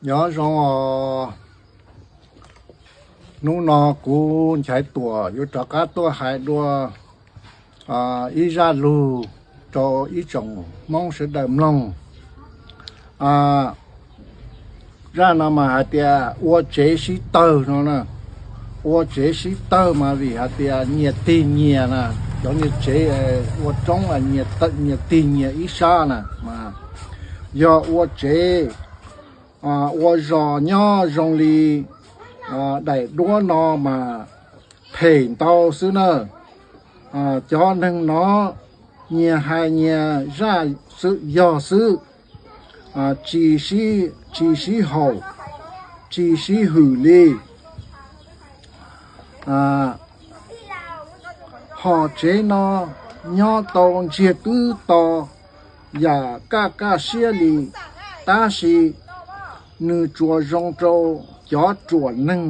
Nyob zoo os, hnub no kuv Nchaiv Tuam yuav rov qab tuaj hais dua ib zaj lug rau ib tsoom Hmoob sawv daws mloog. Zaj no mas hais tias ua tsev sib tawg no na. Ua tsev sib tawg mas vim hais tias nyias tig nyias na, cov niag tsev ua roob nyias tig nyias ib sab na mas yog ua tsev ua zos nyob zoo li daim duab no mas phem ntau xwb na. Cov neeg no nyias hais nyias zaj xwb yog xwb, tsis sib haum, tsis sib hwm li. Hom tsev no nyob tau ntsiag twb to yam kaj kaj siab li, tab sis nws tsuas zoo rau cov ruam neeg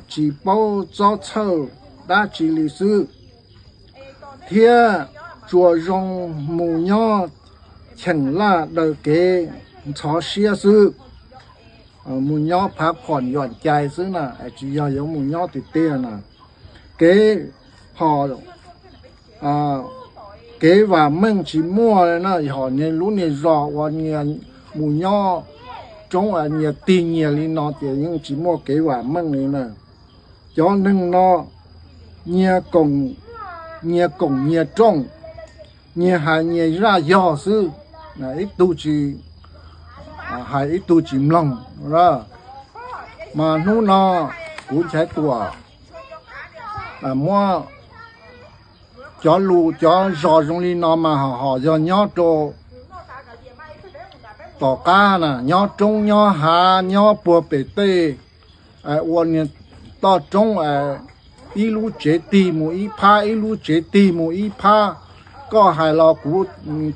tsis paub txob txhawj dab tsi li xwb, thiab tsuas zoo mus nyob cheem laj daws kev ntxhov siab xwb, mus nyob phav phom yuam cai xwb na, tsis yog yuav mus nyob tiag tiag na. Kev hom kev vam meej tsis muaj na, hom lub niag zos uas nyias mus nyob roob nyias tig nyias li no ces yeej tsis muaj kev vam meej li na. Cov neeg no nyias koom nyias rooj, nyias hais nyias zaj yog xwb, ib tug tsis hais ib tug tsis mloog. Mas hnub no kuv Nchaiv Tuam muab cov lus cov zos zoo li no mas hom yog nyob rau tom qab na, nyob roob nyob hav nyob puag pem tej ua niag toj roob, ib lub tsev tig mus ib phab, ib lub tsev tig mus ib phab. Koj hais los kuv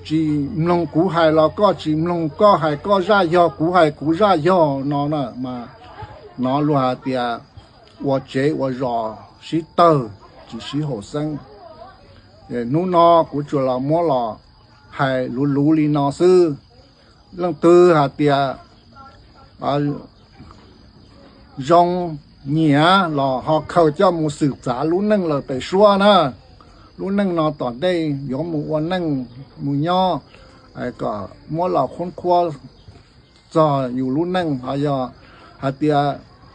tsis mloog, kuv hais los koj tsis mloog, koj hais koj zaj yog, kuv hais kuv zaj yog no na mas nov luag hais tias ua tsev ua zos sib tawg tsis sib haum xeeb. Hnub no kuv tsuas los muab los hais luv luv li no xwb. Leej twg hais tias zoo nyiam los ho khaws coj mus xwm txav lub neej lawm pem suab na. Lub neej no tom ntej yuav mus ua neej mus nyob, kom muab los qhuab qhuab txog yus lub neej. Ho yog hais tias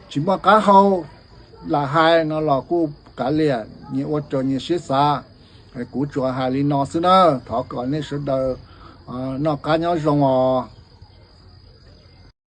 tsis muaj qab hau lam hais no los kuj kav liam, nyias ua raws nyias siab xav. Kuv tsuas hais li no xwb na, thov kom nej sawv daws noj qab nyob zoo os.